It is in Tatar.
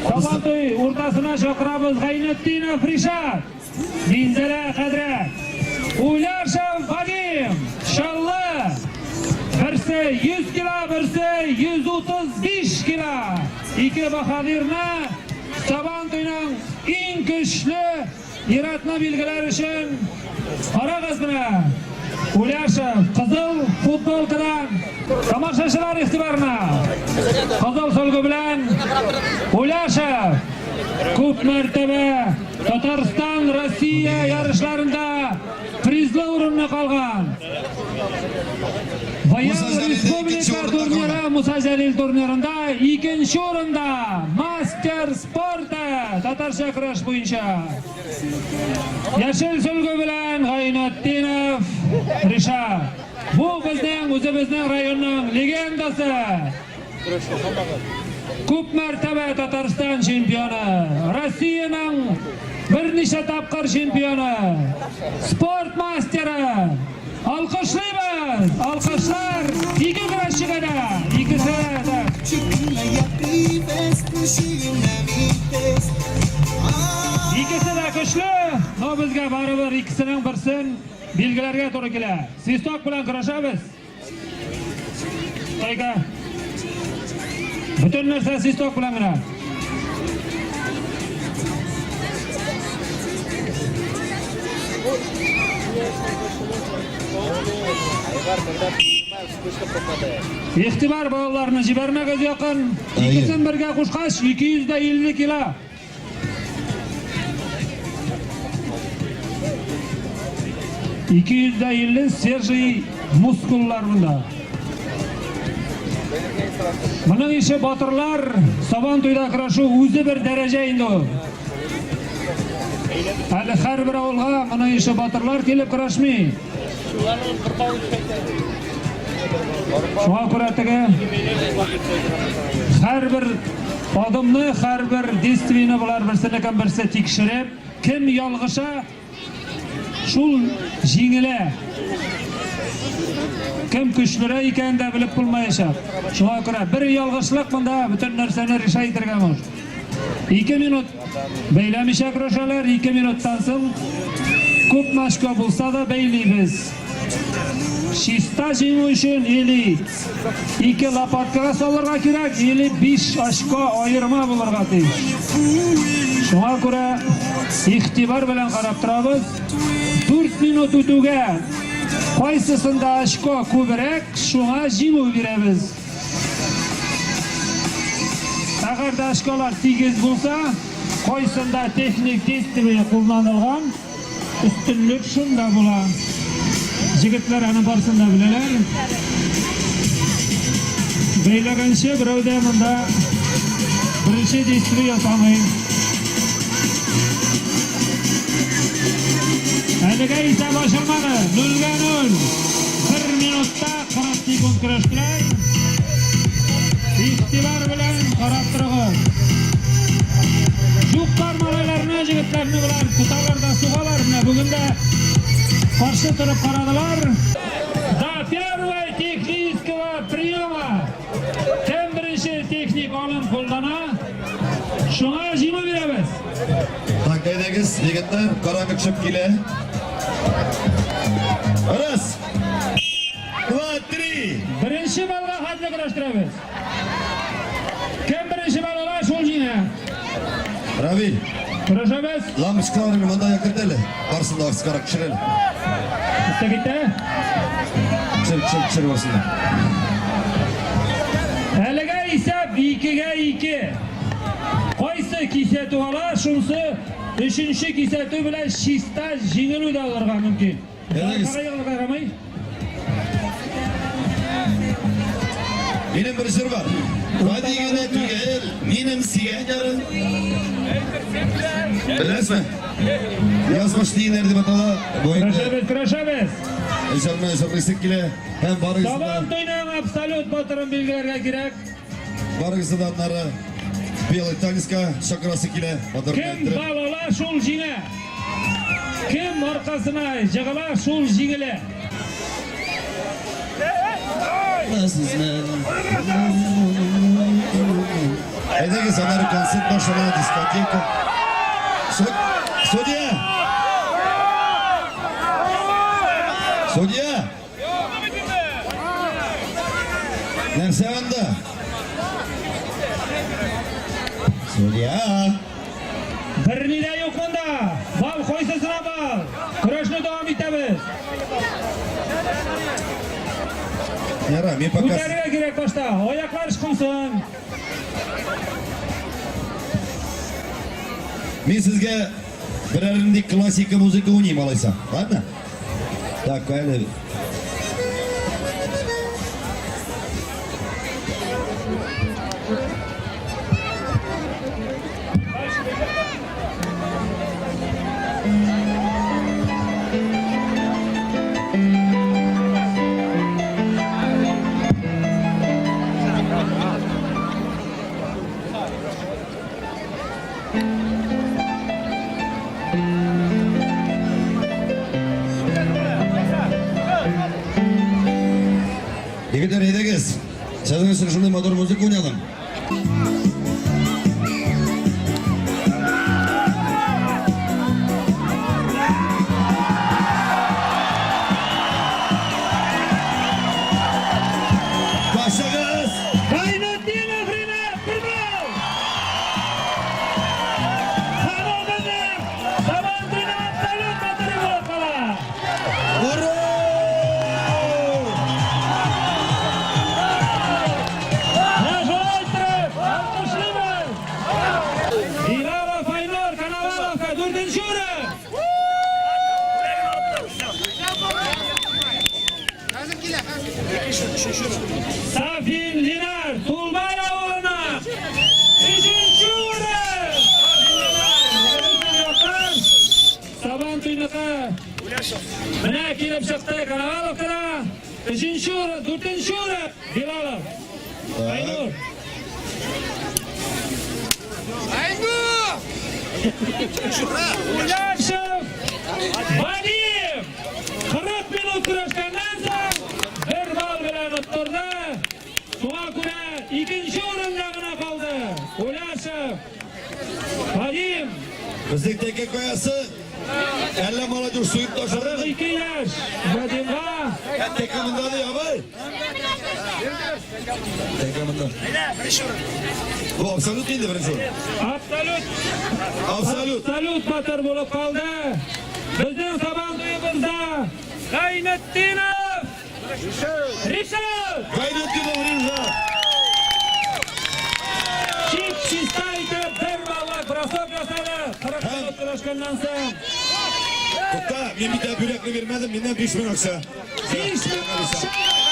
Сабантуй уртасына чакырабыз Гайнетдинов Ришат, Минзәлә хәзрәт, Уляшев Вадим, Чаллы. Берсе 100 кило, берсе 135 кило. Ике баһадирны Сабантуйның иң көчле ир-атны билгеләр өчен карагыз менә. Уляшев кызыл футболкадан тамашачылар игътибарына. Кызыл сөлге белән Уляшев күп мәртәбә Татарстан, Россия ярышларында призлы урынны калган. Быел республика турниры Муса Җәлил турнирында икенче урында мастер спорта татарча көрәш буенча. Яшел сөлге белән Гайнетдинов Ришат. Бу безнең үзебезнең районның легендасы. Күп мәртәбә Татарстан чемпионы, Россиянең берничә тапкыр чемпионы, спорт мастеры. Алкышлыйбыз! Алкышлар ике көрәшчегә дә, икесе дә. Икесе дә көчле, но безгә барыбер икесенең берсен билгеләргә туры килә. Свисток белән көрәшәбез. Тайга. Бөтен нәрсә свисток белән генә. Игътибар, балаларны җибәрмәгез якын. Икесен бергә кушкач, 250 кило. 250 свежий мускуллар монда. Моның ише батырлар Сабан туйда көрәшү үзе бер дәрәҗә инде ул. Әле һәрбер авылга моның ише батырлар килеп көрәшми. Шуңа күрә теге һәрбер адымны, һәрбер действиене болар берсенекен берсе тикшереп, кем ялгыша, шул җиңелә. Кем көчлерәк икәнен дә белеп булмаячак. Шуңа күрә бер ялгышлык монда бөтен нәрсәне решать итәргә может. Ике минут бәйләмичә көрәшәләр, ике минуттан соң күп очко булса да бәйлибез. Чиста җиңү өчен или ике лопаткага салырга кирәк, или 5 очко аерма булырга тиеш. Шуңа күрә игътибар белән карап торабыз. 4 минут үтүгә кайсысында очко күбрәк, шуңа җиңү бирәбез. Әгәр дә очколар тигез булса, кайсында техник действие кулланылган, өстенлек шунда була. Җегетләр аны барсын да беләләр. Бәйләгәнче берәү дә монда беренче действие ясамый. Әлегә исәп ачылмады. Нульгә нуль. Бер минутта 40 секунд көрәштеләр. Игътибар белән карап торыгыз. Юклар малайларны, җегетләрне болар тоталар да сугалар. Менә бүген дә каршы торып карадылар. До первой технического приема. Кем беренче техник алым куллана, шуңа җиңү бирәбез. Так, әйдәгез, егетләр, караңгы төшеп килә. Раз, два, три. Беренче балга хәтле көрәштерәбез. Кем беренче бал ала, шул җиңә. Равил. Көрәшәбез. Лампочкаларны монда якырт әле. Барысын да аскарак төшер әле. Китә китә. Төшер, төшер, төшер барысын да. Әлегә исәп 2-гә 2. Кайсы кисәтү ала, шунсы өченче кисәтү белән чиста җиңелү дә алырга мөмкин. Әйдәгез. Карамый. Минем бер җыр бар. Гади генә түгел, минем сөйгән ярым. Беләсезме? Язмыш дигәннәр дип атала. Бу инде Көрәшәбез, көрәшәбез. җырны җырлыйсы килә һәм барыгызны да, Сабан туйның абсолют батырын билгеләргә кирәк. барыгызны да аннары Белый танецка чакырасы килә. Батыр Кем бал ала, шул җиңә. Кем аркасына җыгыла, шул җиңелә. Әйдәгез, аннары концерт башлана, дискотека. Судья! Судья! Нәрсә анда? Судья! Берни дә юк монда. Бал кайсысына бал? Көрәшне дәвам итәбез. Яра, мин пока... Күтәрергә кирәк башта. Аяклар ычкынсын. Мин сезгә берәр нинди классика музыка уйныйм алайса. Ладно? Так, әле. Егетләр, әйдәгез. Сезнең өчен шундый матур музыка уйнадым. Башагыз! Гайнетдинов Ринат бер балл! Һәм ул безнең Сабантуйның абсолют батыры булып кала! Ура! Менә шулай иттереп, алкышлыйбыз! Билалов Айнур Коноваловка дүртенче урын! Сафин Ленар Тулбай авылына өченче урын! Сабан туйныкы менә килеп чыкты Коноваловкада өченче урын, дүртенче урын Билалов. Айнур. Уляшев Вадим 40 минут көрәшкәннән соң бер балл белән оттырды. Шуңа күрә икенче урында гына калды. Уляшев Вадим. Безнең тәкә каясы? Әллә молодежь суеп ташлады? 42 яшь Вадимга. Тәкә монда ди, абый. Тәкә монда. Бу абсолют инде беренче урын. Абсолют. Абсолют. Абсолют батыр булып калды. Безнең Сабан туебызда Гайнетдинов Ришат. Гайнетдинов Ришат. Чип чиста итеп бер баллык бросок ясады. 40 минут көрәшкәннән соң. Тукта, мин бит бүләкне бирмәдем, миннән 5000 акча. 5000 акча.